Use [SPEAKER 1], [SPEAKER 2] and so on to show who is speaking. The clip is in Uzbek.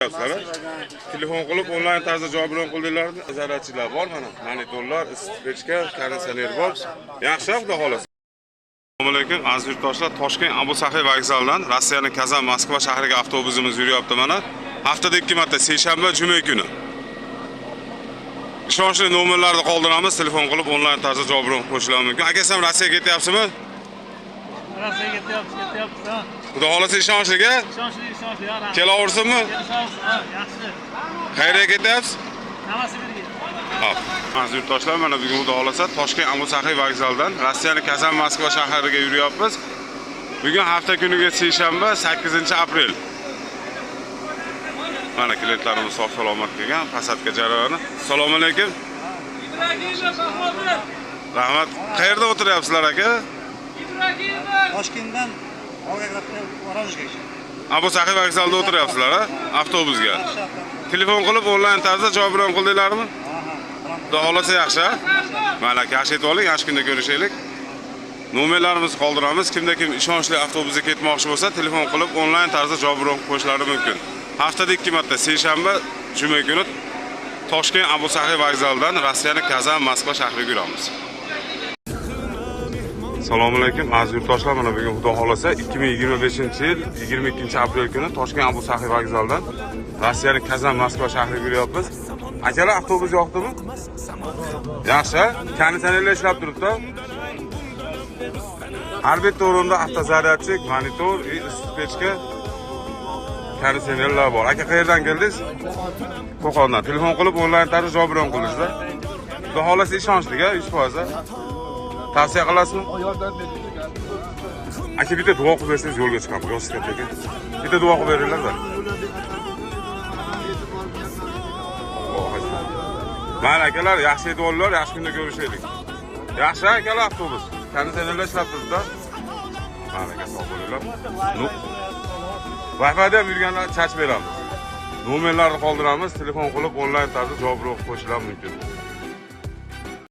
[SPEAKER 1] Sizlar telefon qilib onlayn tarzda javob bilan qildinglarmi? Nazoratchilar bor mana. Monitorlar, issiq pechka, konditsioner bor. Yaxshi, xudo xohlasa. Assalomu alaykum, aziz yurtdoshlar. Toshkent Abu Saxiy vokzalidan Rossiyaning Kazan Moskva shahriga avtobusimiz yuryapti mana. Haftada 2 marta, seshanba, juma kuni. Ishonchli nomerlarni qoldiramiz, telefon qilib onlayn tarzda javob bilan qo'shilar mumkin. Aka, siz ham Rossiyaga ketyapsizmi?
[SPEAKER 2] Rossiyaga ketyapmiz, ketyapmiz, ha.
[SPEAKER 1] Xudo xohlasa ishonchli-ku?
[SPEAKER 2] Ishonchli, ishonchli, ha. Rahmat.
[SPEAKER 1] Kelaversinmi?
[SPEAKER 2] Kelishaversin, ha, yaxshi.
[SPEAKER 1] Qayerga ketyapsiz?
[SPEAKER 2] Novosibirga.
[SPEAKER 1] Hop. Aziz yurtdoshlar, mana bugun xudo xohlasa Toshkent Abu Saxiy vokzalidan Rossiyaning Kazan Moskva shahriga yuryapmiz. Bugun hafta kuniga seshanba, 8-aprel. Mana klientlarimiz sog' salomat kelgan, посадка jarayoni. Assalomu alaykum. Rahmat. Qayerda o'tiryapsizlar, aka?
[SPEAKER 3] Toshkentdan Volgogradga, Voronejgacha.
[SPEAKER 1] Abu Saxiy vokzalida o'tiryapsizlar, a? Avtobusga. Telefon qilib onlayn tarzda javob bilan qildinglarmi? Xudo xohlasa yaxshi, a? Mayli aka, yaxshi yetib oling, yaxshi kunda ko'rishaylik. Nomerlarimizni qoldiramiz. Kimda kim ishonchli avtobusga ketmoqchi bo'lsa, telefon qilib onlayn tarzda javob bilan qo'yishlari mumkin. Haftada 2 marta, seshanba, juma kuni Toshkent Abu Saxiy vokzalidan Rossiyaning Kazan Moskva shahriga yuramiz. Assalomu alaykum, aziz yurtdoshlar. Mana bugun xudo xohlasa 2025-yil 22-aprel kuni Toshkent Abu Saxiy vokzalidan Rossiyaning Kazan Moskva shahriga yuryapmiz. Akalar, avtobus yoqdimi? Yaxshi, konditsionerlar ishlab turibdi. Har bitta o'rinda автозарядчик, monitor, и issiq pechka, konditsionerlar bor. Aka, qayerdan keldingiz? Qo'qondan. Telefon qilib onlayn tarzda javob bilan qildingizda. Xudo xohlasa ishonchli, 100%. Tavsiya qilasizmi? Aka, bitta duo qilib bersangiz, yo'lga chiqamiz. Yosh aka. Bitta duo qilib beringlar. Allohu akbar. Mayli akalar, yaxshi yetib olinglar, yaxshi kunda ko'rishaylik. Yaxshi akalar, avtobus. Konditsionerlar ishlab turibdi. Mayli aka, sog' bo'linglar. Ну, Wi-Fi'da ham yurganlar chach beramiz. Nomerlarni qoldiramiz, telefon qilib onlayn tarzda javob qo'yishlari mumkin.